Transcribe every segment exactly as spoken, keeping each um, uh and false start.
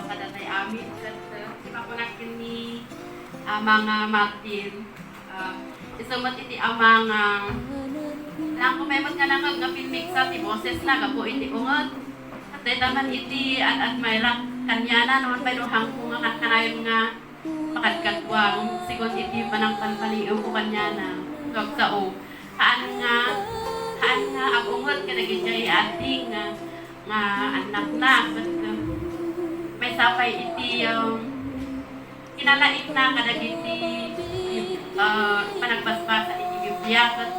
Kadatay amin, ket, uh, ti makunak ken ni Ama nga Martin, uh, isu met iti Ama nga, nangko pay met nga nakag nga pimmigsa ti bosesna gapu iti unget. Ket dayta man iti ad-admirak kaniana, no, pay no hangko nga kankanayon nga makadkadua, segun iti panangpalpaliiwko kaniana. Ngem sao, haan nga, haan nga ag-unget kadagiti adding nga, nga annakna, ket, uh, maysa pay iti, um, kinalaingna kadagiti, uh, panagbasbasa iti Biblia, ket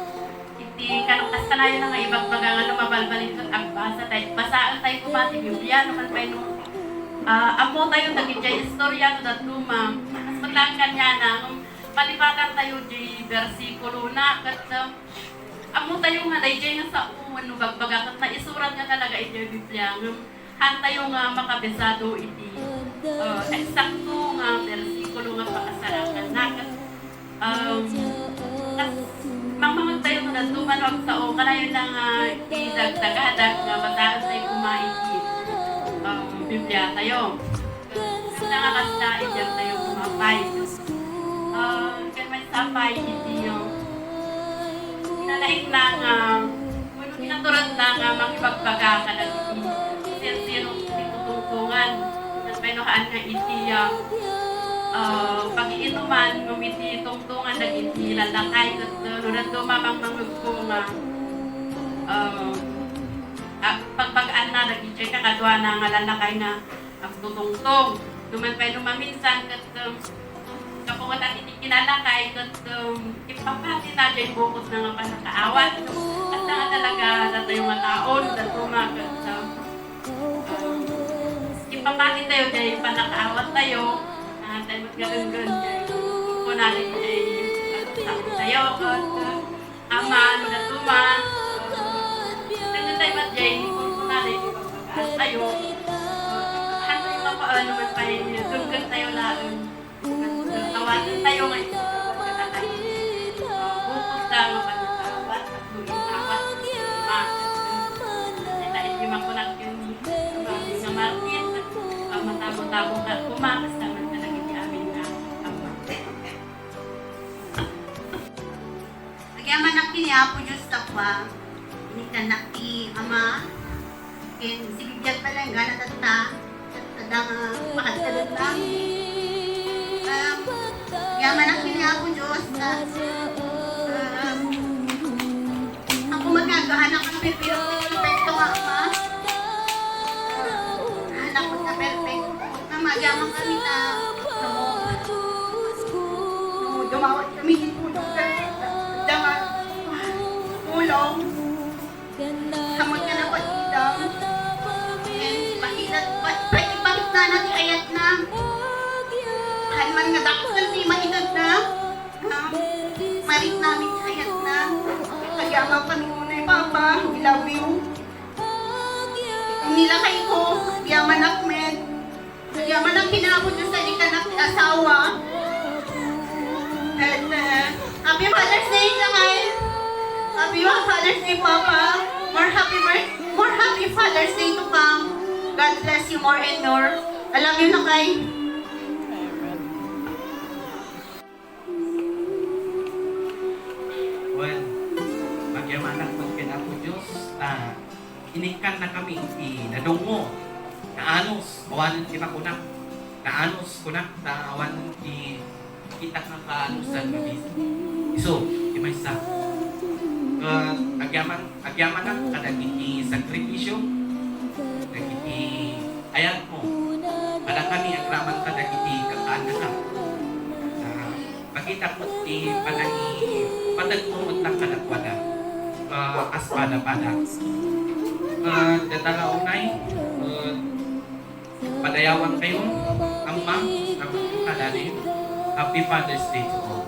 iti kan-, kas kanayon nga ibagbaga nga no mabalbalin ket agbasa tay, basaentayo koma ti Biblia, no man pay no, ah, ammotayo dagiti istorya no dadduma. Kas met laeng kaniana, ngem palipatantayo diay bersikulona, ket, ah, ammotayo nga daydiay nga sao wenno bagbaga ket naisurat nga talaga iti Biblia, ngem haantayo nga makabisado iti, ah, eksakto nga bersikulo nga pakasarakanna. Ket, um, kas-, mangmangegtayo no dadduma no agsao, kanayon nga idagdagadak nga basaentayo koma iti, um, Bibliatayo. Ket nga kasta, idiaktayo koma pay. Ah, ken maysa pay iti, um, kinalaingna nga Wenno kinaturatna nga mangibagbaga kadagiti sirsiro ti tutungtungan. Ket pay no haan nga iti, ah, ah, pagiinuman ngem iti tungtungan dagiti lallakay ket, ah, no dadduma mangmangegko nga, ah, ah, pagbagaanna dagiti kakaduana nga lallakay nga agtutungtong. No man pay no maminsan ket, um, kapungetan iti kinalakay ket, um, ipapatina diay bukod na nga pannakaawat. Ket nga talaga datayo nga tao, no dadduma ket, um, um, ipapatitayo diay pannakaawattayo. Ah, tayo met nga denggen diay kunana diay, ah, tayo ket, um, Ama, no dadduma, dengngentayo met diay kunkunada iti pagpagaantayo. Haantayo nga paano man pay, dengngentayo laeng. Awatentayo nga iti pagpagaantayo. Bukod ta nga pagpagaawat, at luin awat, ma-, dita iti makunak ken ni Ama nga Martin, ah, matabo-tabo ka, kumakas naman ka lang iti amin nga Ama. Agyamanak ken ni Apo Dios, Ama. Inikkannak ti Ama. Ken si bibiag palenggana tatta. Tatta nga pakadkadna. Ah, agyamanak ken ni Apo Dios, ah, ah, ako magagahanak ang pipirok ti perfecto nga Ama. Anak ko na perfecto. Nga magyaman kami na. No, no, dumawat kami dito. Dama. Tulong. Samot nga napagidam. Ken, makidat, pa-, pa-, ipakitnana ti ayatna. Haan man nga dakkel ti maitedna. Ha? Maritnami ti ayatna. Agyaman kami unay, Papa. We love you. Nilakayko, agyamanak met. Agyamanak ken ni Apo Dios a inikkannak ti asawa. And, uh, happy Father's Day, Lakay. Happy Father's Day, Papa. More happy, more, more happy Father's Day to come. God bless you more and more. I love you, Lakay. Well, agyamanak met ken Apo Dios, ta inikkannakami iti nadungngo, naanus, awanen ti makunak, naanus kunak, ta awanen ti kitak nga kaanusan nga biag. Isu, ti maysa. Ket agyaman, agyamanak kadagiti sakripisio, dagiti ayatmo, kadakami agraman kadagiti kakaannaka. Ah, makitak met ti panangi-, patagpurutnak kadakuada. Ah, as pada-pada. Ah, data nga unay, ah, padayawankayo, Ama, Ama, Daddy. Happy Father's Day to all.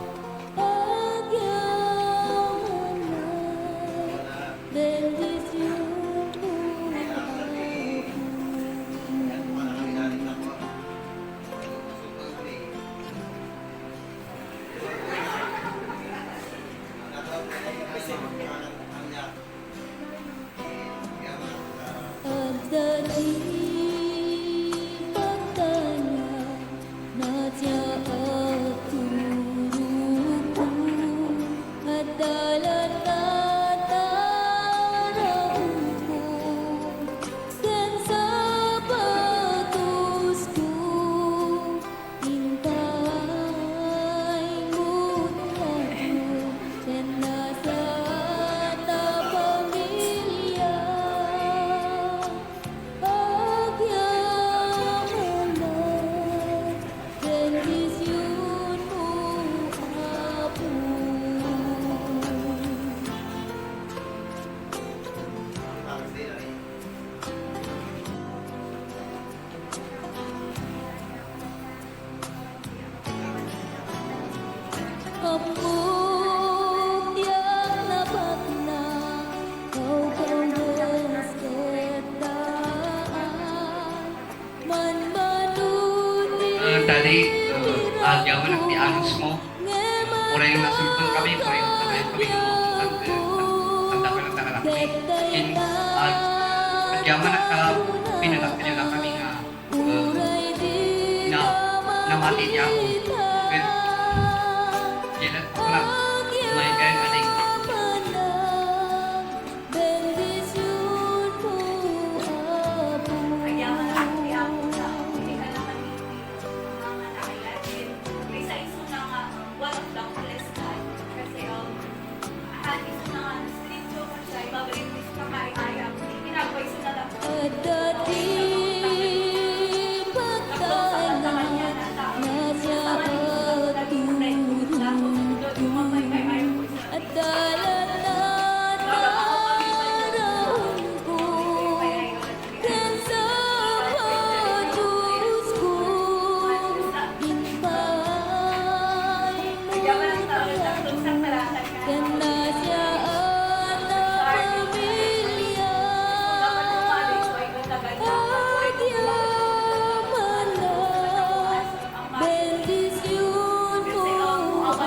Ay, uh, agyamanak ti anusmo. Uray nga sulpeng kami, uray nga kanayon kami nga maungtan, eh, an-, anda ka lang nakalakmi. Kin, ag-, agyamanak ka, pinalakmi na kami nga, uh, na, namati ti Apo. Ket, diay la, wala. May kayat adik. Agyamanak ti Apo sa amin. Mga kanayon, kaysa isuna nga, one of the blessed God. Kasi, um, han isuna nga, scripture mo siya, ibabalik mo sa kakaayayam. Hindi ginagawa isuna lang. Adda ti pagtalna na sa pagtultulo. Adda la ti naraon ko. Ken sapatos ko, impay mo ken dayta a pamilia, agyamanak. Bendisyonmo, Apo. Agyamanak, bendisyonmo, Apo. Agyamanak, bendisyonmo, Apo.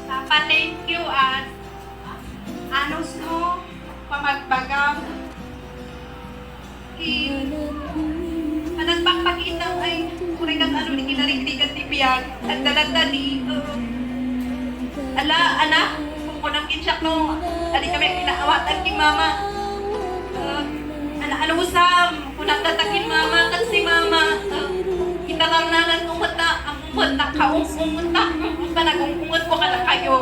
Papa, thank you, ah, anus mo, pamagbagam. Kin, panagpakpakitam ay, uray kas ano, di kinarigrigan ti biag. Adda la ti, um, ala, anak, kunam ken siak no, adi kami pinaawatan ken mama. Uh, ala, anusam, kunam dayta ken mama, ket si mama, uh, itatarnanan ko met ta, met nakaung-unget ta, panag-ung-unget ko kadakayo.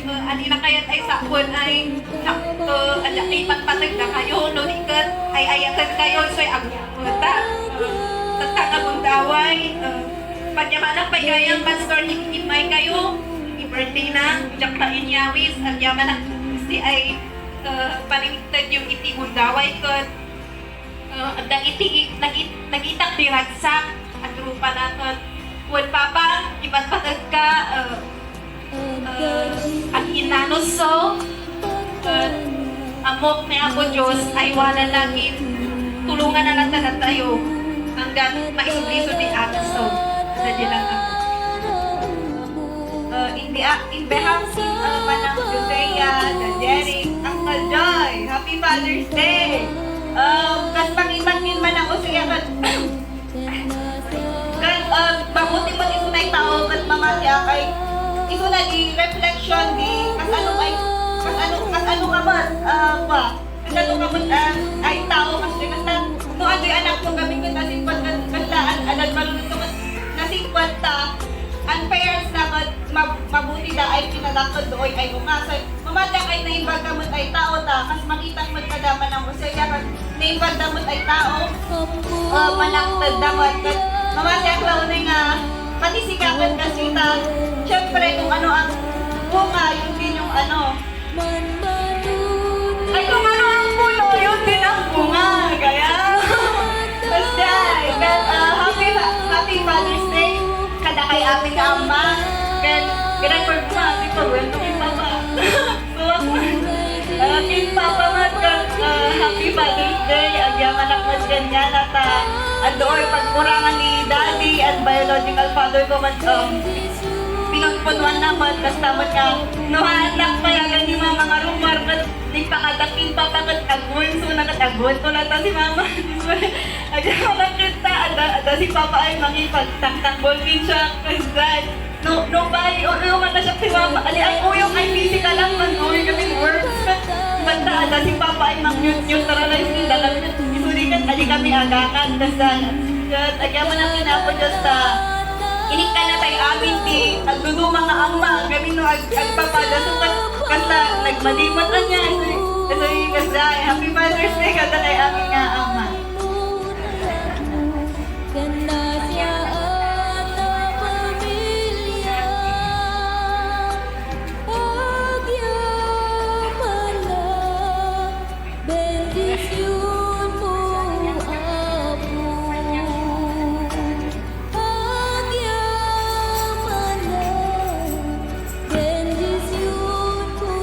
Uh, adina kayat ay sawen ay, sak-, uh, adda ipatpateg dakayo, no di ket ay-ayaten kayo, isu ay ag-unget ta. Uh, tatta nga gundaway, uh, pagyamanak pay gayam, Pastor, ni immay kayo, i-birthday na, diak ta inyawis, agyamanak, si ay, uh, panangted yung iti gundaway, ket Ah, dagiti nagi-, nagitak ti ragsak a trupana ket wen, Papa, ipatpategka, ah, ah, aginnanusmo, ket ammok ni Apo Dios, aywananna ket tulonganna latta datayo, ngem maisubli ti anusmo. Sadiay lang, Apo. Uh, in the, uh, in behalf of, uh, Manang Josea, Daddy Eric, Uncle Joy, happy Father's Day! Um, kas pangitan ken Manang Josea, ket, ket, uh, mabuti met isuna a tao, ket mamatiak ay isuna di reflection, di kas ano ay, kas ano, kas ano ka met, uh, kua. Kasano ka met, ah, ay tao, kasi basta, no, adoy anakmo, gamin ket nasingpet, kas-, kasla, an-, adda baludotko ket nasingpet ta, an parents na ket mab-, mabuti da ay pinadak ket dooy ay ungasay. Mamatiak ay naimbag ka met ay tao ta, kas makitak met kada Manang Josea ket naimbag da met ay tao, ah, manangted da met ket mamatiak la unay nga pati sika ket kasita, siyempre, kung ano ang bunga, yun din yung ano, ay, kung ano ang puno, yun din ang bunga. Kaya, basta, ket, ah, happy, happy Father's Day. Kada kay amin nga ama. Ket, i-record mo, happy pa, bueno, ken Papa. So, ah, ken Papa nga, ket, ah, happy Father's Day. Agyamanak met ken yana ta, adtoy pagkurangan ni Daddy, an biological father ko, ket, um, pinagpunuan na met, basta met nga, no, anak, payagan ni Mama nga rumar, ket nagpakada ken Papa, ket agwanso na, ket agwanso na ta si Mama. Agyamanak ket ta, adda, adda si Papa ay mangipagtaktakbol ken siak, ket dad, no, no, pay, uyong na siak ti Mama, adi ay uyong ay physical lang, man, uyong kami works, ket, ket ta, adda si Papa ay mang-neutralize ken dalam, ket, isu di ket, adi kami agakan, ket dad, ket, agyamanak ken Apo Dios ta, inikkan na tay amin ti agduduma nga ama, gamin no ag-, agpapadaso ket kasla nagmadi met ania, isu, Kasi, kasi, happy Father's Day kadagiti amin nga ama. Agyamanak, bendisyonmo, Apo. Agyamanak, bendisyonmo,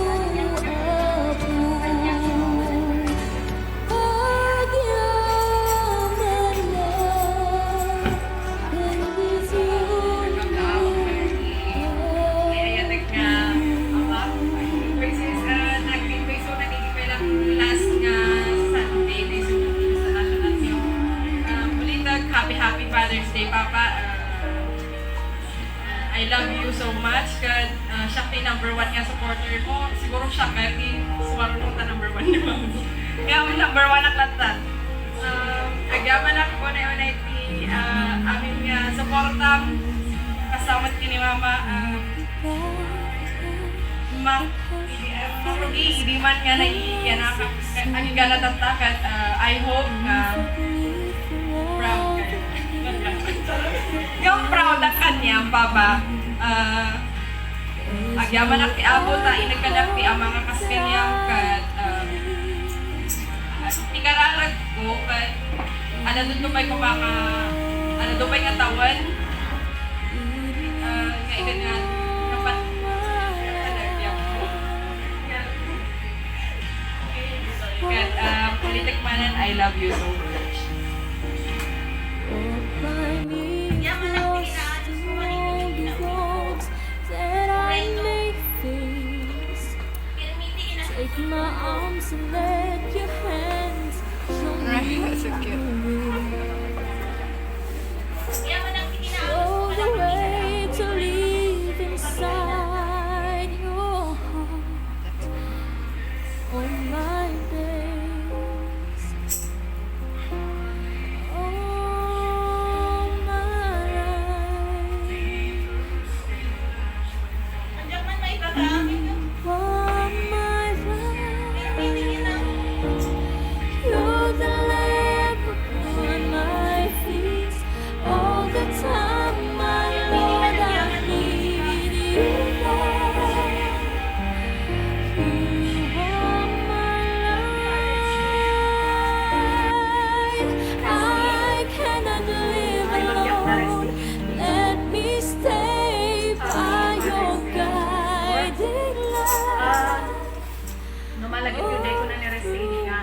Apo. Kaya nga, Papa, versus, ah, nag-, so, nagiging last nga Sunday, so, sa National Day. Ah, ulit, happy, happy Father's Day, Papa. Ah, I love you so much. Ket, ah, siak ti number one nga supporter mo. Siguro siak kay ti sumarunong ta number one ni Mami. Kaya number one ak latta. Um, agyamanak unay-unay ti, ah, amin nga suportam. Kasama ti ni Mama, ah, Mang, idi, ah, idi man nga naiiyanak, ah, ang gana tatta ket, ah, I hope nga proud ka. Nga proud ak kaniam, Papa. Ah, agyamanak ti Apo ta inagkanak ti ama nga kas kaniam ket, ah, ti kararag ko ket, ano, dudupay ko mga, ano, dupay nga tawen. Ah, nga ika nga, napat-, Ket, ah, politik manen, I love you so much. Take my arms and let your hands draw me. Right, that's so cute. Show the way to live inside your heart. All my days, all my life. All my life, you're the lamp upon my feet. All the time, my Lord, I need you, Lord. You are my light. I cannot live alone. Let me stay by your guiding light. No, malagip yun, dahil ko na ni Restini nga,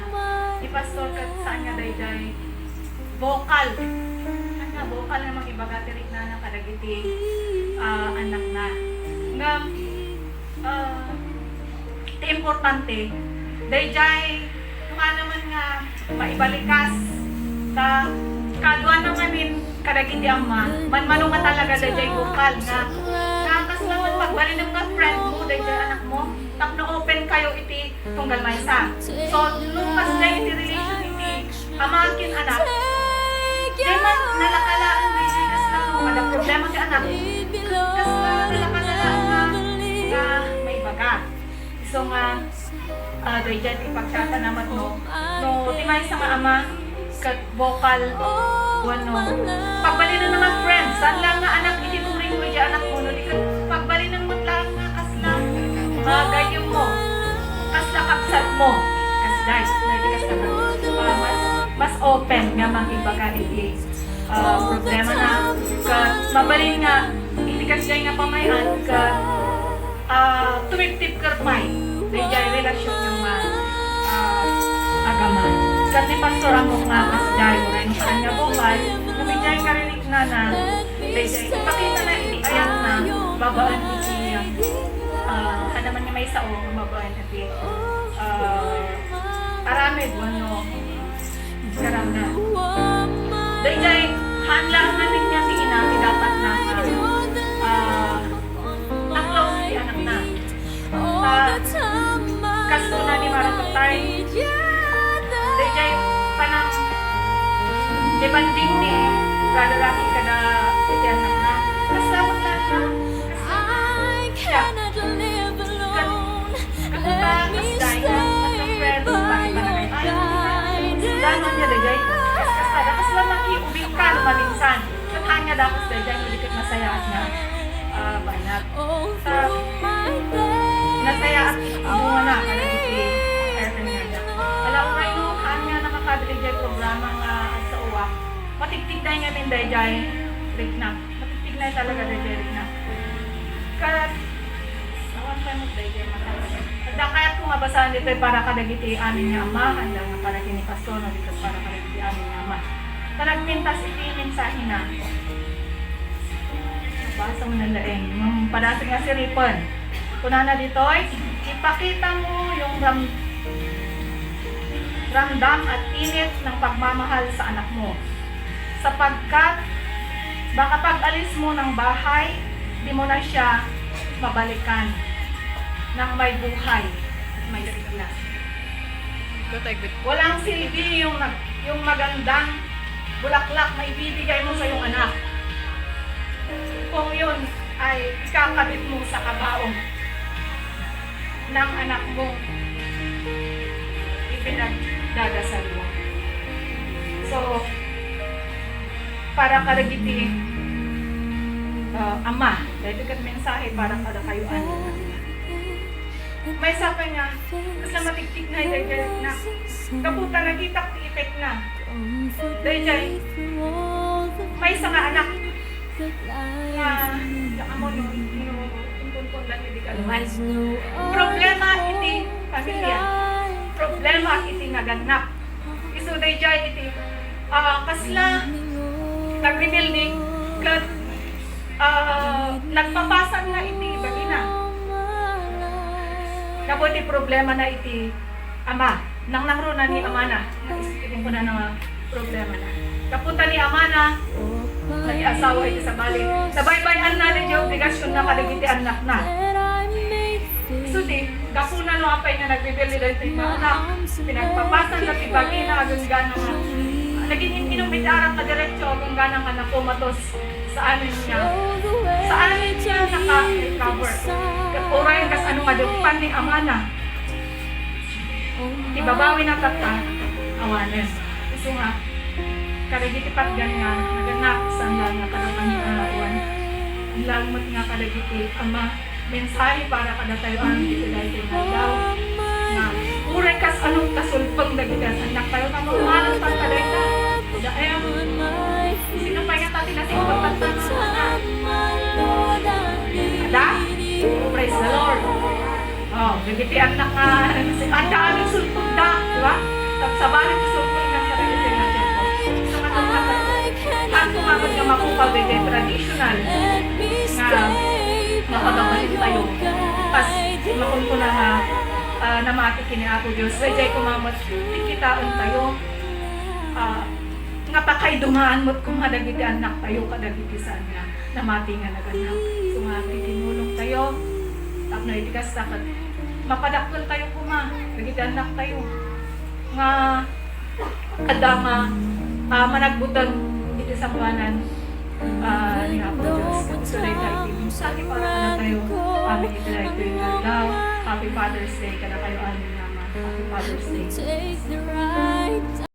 ni Pastor, kat saan nga dayday vocal. Saan nga vocal nga mangibaga ti riknana kadagiti, ah, annakna. Ngem, ah, ti importante, dayday, kung ano man nga maibalikas, ta, kaduan na manin kadagiti ama, manmano nga talaga dayday vocal nga, nga kasla man pagbalinem nga friend mo, dayday anak mo, tapno open kayo iti tunggal maysa. So, no kasdiay iti relation iti ama ken anak, dayta nalakalaeng daydi kasla no adda problema ti anak. Kasla nalakalaeng nga, nga maibaga. So nga, ah, daydiay ti pagtatanaman no, no, ti maysa nga ama, ket vocal, wenno pagbalinen nga friend, saan lang nga anak iti turing mo, idiay anak mo, no, di ket pagbalinen met lang nga kasla, ah, gayyem mo, kasla kabsat mo, kasdiay, no, iti kasla nga, ah, mas, mas open nga mangibaga iti, ah, problema na, ket mabalin nga, iti kasdiay nga pamayan, ket ah, tumiptipker pay daydiay relasionyo nga, ah, agama. Ket ni Pastor ammok nga kasdiay, uray no saan nga vocal, no idiay kariknana, daydiay ipakitana iti ayatna, babaen iti, ah, haan man nga maisao, babaen iti, ah, aramid wenno Karamna. Daydiay, haan laeng nga niya ti ina ti dapat na nga, ah, a-close ti anakna. Ta, kas kuna ni Mara Tutay, daydiay, panang, depending ni Brother Rocky kada iti anakna. Kasla met laeng nga, kasla. Kaduta, kasla, kasla, Minsan, ket haan nga dapat daydiay, no di ket nasayaat nga, ah, banag. Sa nasayaat ti bunga na, kadagiti airtime nga. Ala, uray no, haan nga nakakabili daydiay programa nga agsaoak, matigtignay ngamin daydiay riknak. Matigtignay talaga daydiay riknak. Ket, awan pay met daydiay mataas. Adda kayatko nga basaen ditoy para kadagiti amin nga ama, haan nga para ken ni pastor, no di ket para kadagiti amin nga ama. Ta nagpintas iti mensahena. Nabasa mo na laeng. Hmm, padasig nga siripen. Kunana ditoy, "Ipakita mo yung ram-, ramdam at init ng pagmamahal sa anak mo. Sapagkat baka pag-alis mo ng bahay, di mo na siya mabalikan ng may buhay at may sigla." Ikaw, Tay, good. Walang silbi yung nag-, yung magandang bulaklak na ibibigay mo sa iyong anak kung yun ay ikakabit mo sa kabaong ng anak mo ipinagdadasal mo. So, para kadagiti, ah, ama, daytoy ket mensahe para kadakayo, anak. Maysa pay nga, kasla matigtignay daydiay na. Gapu ta nakitak ti epekna. Daydiay, maysa nga anak nga, da amo no, no, inkunkundan idi ka luwas. Problema iti pamilya. Problema iti nagannak. Isu daydiay iti, ah, kasla nagbibuilding ket, ah, nagpapasan na iti bagina. Gapu iti problema na iti ama, nangnangruna ni amana, nga is-, iti kuna nga problema na. Gapu ta ni amana, nag-asawa iti sabali. Nabaybay-anna daydiay obligasion na kadagiti annakna. Isu ti, gapuna no apay nga nagbibuilding daytoy nga anak, pinagpapasan na ti bagina, agingga nga naging in-inom iti arak nga diretso, agingga nga napumatos. Saan niya, saan niya naka-recover. Uray kas ano nga dumpan ni amana. Ti babawi na tatta, awanen. Isu nga, kadagiti patgan nga, nagannak, saan lang nga kadagiti nga awan. Ang langmat nga kadagiti ama, mensahe para kadatayo amin iti daytoy nga aldaw. Nga, uray kas anong kasulpeng dagiti annaktayo, nga mamanan tatta dayta. Dayta, sino pay nga tati nasingpet tatta nga ada? Praise the Lord. Oh, dagiti annak nga, adda amin sulpegda, di ba? Sabali ti sulpegda nga dagiti nga tiempo. Sa matungkad, haan koma met nga mapukaw daydiay traditional nga mapagbalin tayo. Kas makunkuna nga, ah, namati ken ni Apo Dios, daydiay koma met ti kitaentayo, ah, nga pakaidumaan met koma dagiti annaktayo kadagiti saan nga namati nga nagannak. So nga, agtitinulong tayo tapno iti kasta ket mapadakkel tayo koma dagiti annaktayo nga adda nga, ah, managbuteng iti sangoanan, ah, ni Apo Dios. Ket isu dayta iti mensahe para kadatayo amin iti daytoy nga aldaw. Happy Father's Day kadakayo amin nga ama. Happy Father's Day.